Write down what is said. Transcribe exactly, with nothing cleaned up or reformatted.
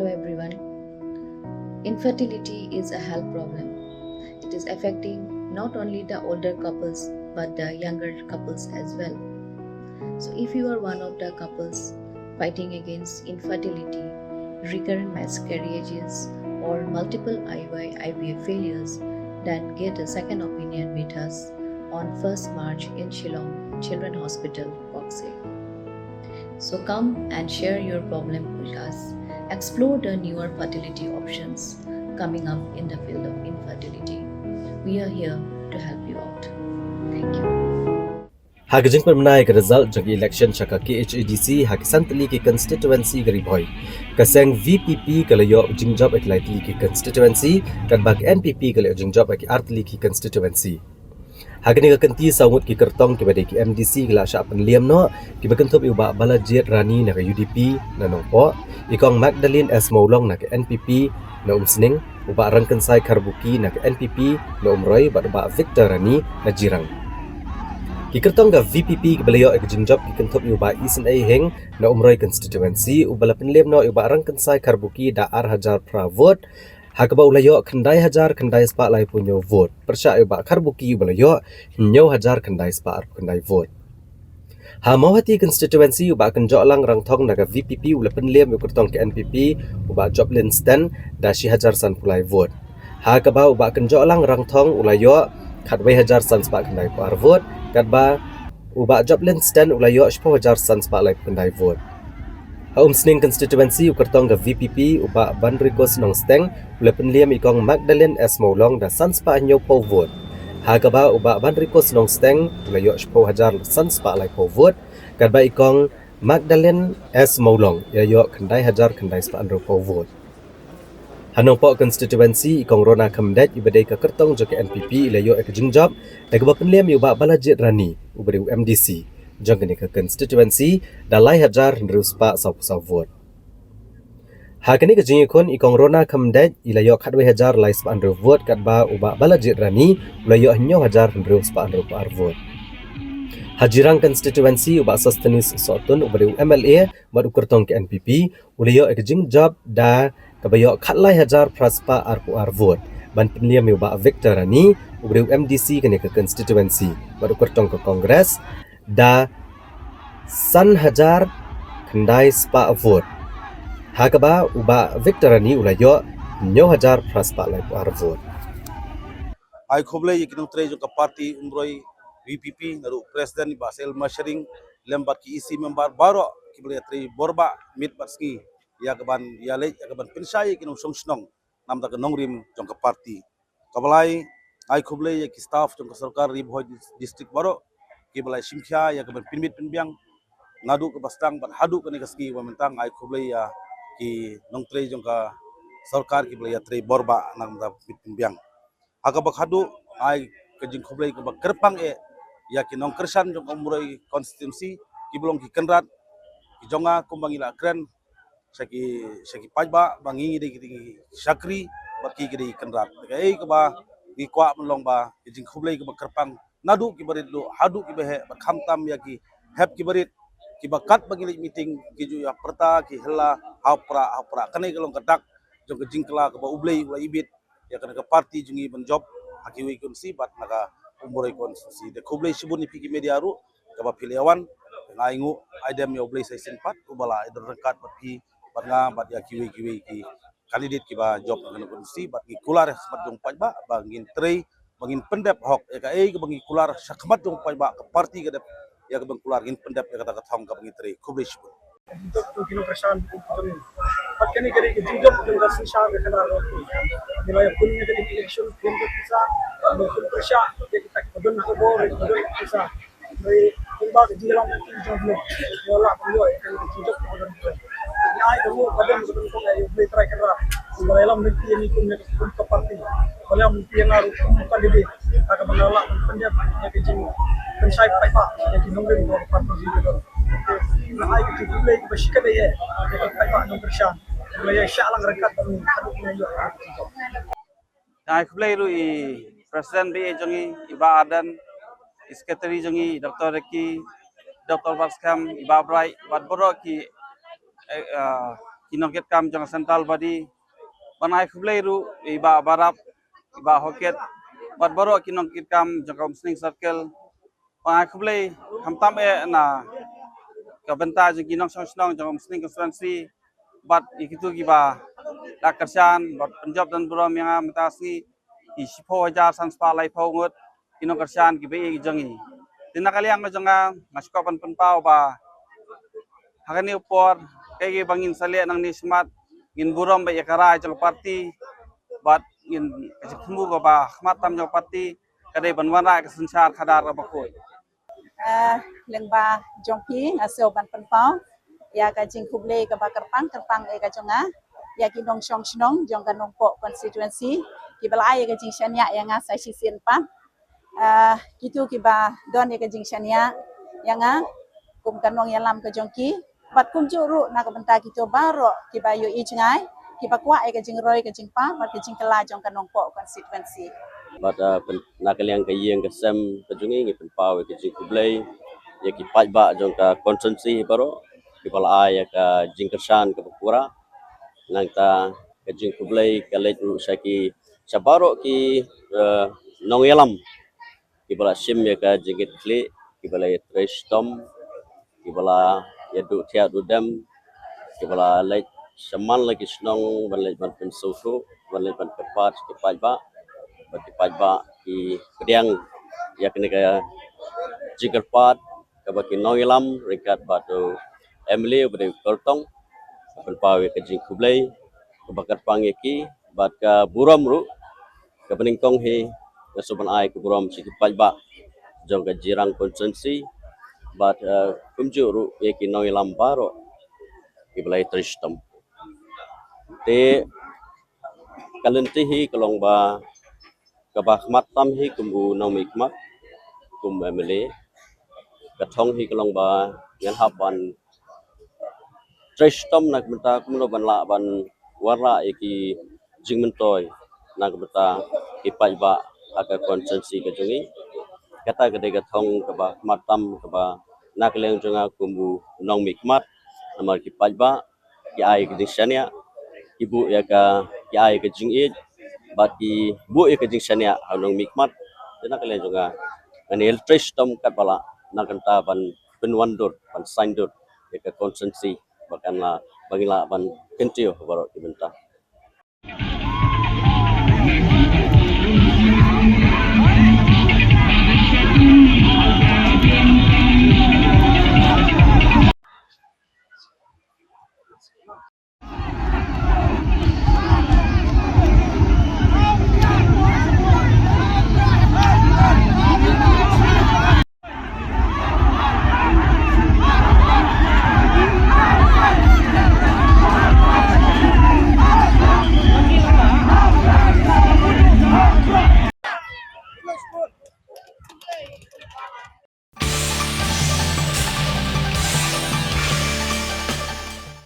Hello everyone. Infertility is a health problem. It is affecting not only the older couples but the younger couples as well. So if you are one of the couples fighting against infertility, recurrent miscarriages, or multiple I U I I V F failures, then get a second opinion with us on first March in Shillong Children Hospital, Koksai. So come and share your problem with us. Explore the newer fertility options coming up in the field of infertility. We are here to help you out. Thank you. Ha ka jingpynbna ïa ka result jong ka election sha ka K H A D C ha ki san tylli ki constituency ka Ri Bhoi, ka seng V P P ka la ïoh jingjop ïa ki lai tylli ki constituency, katba ka N P P ka la ïoh jingjop ïa ki ar tylli ki constituency. Ha kane ka kynti saw ngut ki kyrtong kiba dei ki M D C ki la shah pynliam noh, kiba kynthup ïa u Bah Balajied Rani na ka U D P na Nongpoh, i Kong Magdalene S Mawlong na ka N P P na Umsning, u Bah Rangkynsai Kharbuki na ka N P P na Umroi, bad u Bah Victor Rani na Jirang. Ki kyrtong ka V P P kiba la ïoh ïa ka jingjop ki kynthup ïa u Bah Isynei Hing na Umroi constituency, uba la pynliam noh ïa u Bah Rangkynsai Kharbuki da ar hajar phra vote, ha kaba u la ïoh khyndai hajar khyndai spah laiphew hynñiew vote, pyrshah ïa u Bah Kharbuki uba la ïoh hynñiew hajar khyndai spah arphew khyndai vote. Ha Mawhati constituency, u Bah Kynjohlang Rangthong na ka V P P u la pynliam ïa u kyrtong ka N P P, u Bah Joplin Sten, da shi hajar sanphew lai vote, ha kaba u Bah Kynjohlang Rangthong u la ïoh khatwei hajar san spah khyndai phew ar vote, katba u Bah Joplin Sten u la ïoh shiphew hajar san spah laiphew khyndai vote. Ha Umsning constituency, u kyrtong ka V P P u Bah Banrikus Nongsteng u la pynliam ïa i Kong Magdalene S Mawlong da san spah hynñiewphew vote, ha kaba u Bah Banrikus Nongsteng u la ïoh shiphew hajar san spah laiphew vote, katba i Kong Magdalene S Mawlong i la ïoh khyndai hajar khyndai spah hynriewphew vote. Ha Nongpoh constituency, i Kong Rona Khymdeit iba dei ka kyrtong jong ka N P P i la ïoh ïa ka jingjop da kaba pynliam ïa u Bah Balajied Rani uba dei u M D C jong kane ka constituency da lai hajar hynriew spah sawphew saw vote. Ha kane ka jingïakhun, i Kong Rona Khymdeit i la ïoh khatwei hajar lai spah hynriew vote, katba u Bah Balajied Rani u la ïoh hynñiew hajar hynriew spah hynriewphew ar vote. Ha Jirang constituency, u Bah Sosthenes Sohtun uba dei u M L A bad u kyrtong ka N P P u la ïoh ïa ka jingjop da kaba ïoh khatlai hajar phra spah arphew ar vote, ban pynliam ïa u Bah Victor Rani uba dei u M D C kane ka constituency bad u kyrtong ka Congress da san hajar khyndai spah vote, ha kaba u Bah Victor Rani u la ïoh hynñiew hajar phra spah laiphew ar vote. Ai khublei ïa ki nongtrei jong ka party Umroi V P P, naduh president i Bah Sel Mashering lem bad ki E C member baroh kiba la ïatrei borbah miet bad sngi ïa kaban ïaleit, ïa kaban pynshai ïa ki nongshong shnong namar ka nongrim jong ka party. Kaba lai, ai khublei ïa ki staff jong ka sorkar Ri Bhoi Dis-, District baroh kiba la shim khia ïa kaban pynmiet pynbiang naduh kaba sdang bad haduh kane ka sngi ba mynta. Ai khublei ïa ki nongtrei jong ka sorkar kiba la ïatrei borbah namar ka pynmiet pynbiang. Ha kaba khatduh, ai ka jingkhublei kaba kyrpang eh ïa ki nongkyrshan jong ka Umroi constituency kiba long ki kynrad ki jong nga, kumba ngi la kren sha ki, sha ki paidbah ba ngi dei ki dei ki shakri bad ki, ki dei ki kynrad. Kaei kaba ngi kwah ban long ba ka jingkhublei kaba kyrpang naduh kiba rit duh haduh kiba heh, bad khamtam ïa ki hep kiba rit kiba katba ngi leit meeting ki ju ïa pyrta ki, "Hela, hap pra, hap pra." Kane ka long ka dak jong ka jingkylla kaba U Blei u la ibit ïa kane ka party jong ngi ban jop ha kiwei ki constituency bad na ka Umroi constituency. Te khublei shibun ïa phi ki media ruh kaba phi la ïa wan. Nga ai nguh ai dem ïa U Blei sa shisien pat uba la ai don ryngkat bad phi bad nga bad ïa kiwei kiwei ki candidate kiba jop ha kane ka constituency, bad ngi kular ha khmat jong paidbah ba ngin trei ba ngin pyndep hok ïa kaei kaba ngi kular ha khmat jong paidbah, ka party ka dep ïa kaban kular, ngin pyndep ïa kata ka thong kaba ngi trei. Khublei shibun. Jop tu ki nongkyrshan tu ki jong. Pat kane ka dei ka jingjop jong ka synshar ka khadar ka pun. Ngi la ïa pun ïa ka dei ka election, pun ka pisa, ba pun pyrshah ïa kita kiba don khubor, kiba don pisa. Hynrei kumba ka jingïalam ka jong U Blei, ngi la lah ban ïoh ïa ka jingjop kaba don. Ngi ai ka nguh ka don ka don kong ïa U Blei Trai Kynrad uba la ïalam lynti ïa ngi kum ïa ka, kum ka party, uba la ïalam lynti ïa nga ruh kum candidate, ha kaba nga lah ban pyndep ïa ka jingpynshai paidbah ïa ki nongrim ba ka party jong ngi ka don. Te nga ai ka jingkhublei kaba shikatdei eh ïa ki paidbah nongkyrshan ba la ïa shah lang ryngkat bad ngi haduh ba ngi ïoh. Nga ai khublei ruh ïa i President B A jong ngi, i Bah Ardent, i Secretary jong ngi, i Doctor Ricky, Doctor Batskhem, i Bah Bright, bad baroh ki, eh, ah, ki nongkitkam jong ka central body. Ban ai khublei ruh ïa i Bah Barap, i Bah Hokit, bad baroh ki nongkitkam jong ka Umsning Circle. Ban ai khublei khamtam eh na ka bynta jong ki nongshong shnong jong ka Umsning constituency, bad ïa kito kiba la kyrshan bad pynjop don burom ïa nga mynta sngi, ki shiphew hajar san spah laiphew ngut ki nongkyrshan kiba ïeit jong ngi. Te na ka liang ka jong nga, nga sngewkwah ban pynpaw ba ha kane ka por, kaei kaei ba ngin sa leh nangne shakhmat, ngin burom bad ïa ka rai jong ka party, bad ngin, ka jingthmu kaba khmat tam jong ka party ka dei ban wanrah ka synshar khadar kaba khuid. Ah, lyngba jong phi nga sngew ban pynpaw ïa ka jingkhublei kaba kyrpang kyrpang eh ka jong nga ïa ki nongshong shnong jong ka Nongpoh constituency, kiba la ai ïa ka jingshaniah ïa nga sa shisien pat. Ah, kito kiba don ïa ka jingshaniah ïa nga kum ka nongïalam ka jong ki, bad kumjuh ruh na ka bynta kito baroh kiba ïohi jngai, kiba kwah ïa ka jingroi ka jingpang bad ka jingkylla jong ka Nongpoh constituency. Bad ah, pyn- na ka liang ka ïing ka sem ka jong ngi, ngi pynpaw ïa ka jingkhublei ïa ki paidbah jong ka constituency baroh kiba la ai ïa ka jingkyrshan kaba pura. Nangta ka jingkhublei ka leit ruh sha ki, sha baroh ki eh, nongïalam kiba la shim ïa ka jingkitkhlieh, kiba la ïatrei shitom, kiba la ïaduh thiah duh dem, kiba la leit shaman la ki shnong ban leit ban pynsngewthuh, ban leit ban kyrpad ki paidbah, bad ki paidbah ki pdiang ïa kane ka jingkyrpad kaba ki nongïalam ryngkat bad u MLA uba dei u Kyrtong. Pynpaw ïa ka jingkhublei kaba kyrpang ïa ki, bad ka burom ruh kaba nyngkong hi, nga sngew ban ai ka burom sha ki paidbah jong ka Jirang constituency, bad eh, kumjuh ruh ïa ki nongïalam baroh kiba la ïatrei shitom. Te ka lynti hi ka long ba kaba khmat tam hi kum u nongmihkhmat, kum u MLA. Ka thong hi ka long ba ngan hap ban trei shitom na ka bynta kumno ban lah ban wanrah ïa ki jingmyntoi na ka bynta ki paidbah ha ka constituency ka jong ngi. Kata ka dei ka thong kaba khmat tam kaba na ka liang jong nga kum u nongmihkhmat, namar ki paidbah ki ai ka jingshaniah, ki buh ïa ka, ki ai ka jingïeit, bad ki buh ïa ka jingshaniah ha u nongmihkhmat. Te na ka liang jong nga, ngan ïa trei shitom katba lah na ka bynta ban pynwandur, ban saiñdur ïa ka constituency ba kan lah, ba ngin lah ban kyntiew ha baroh ki bynta.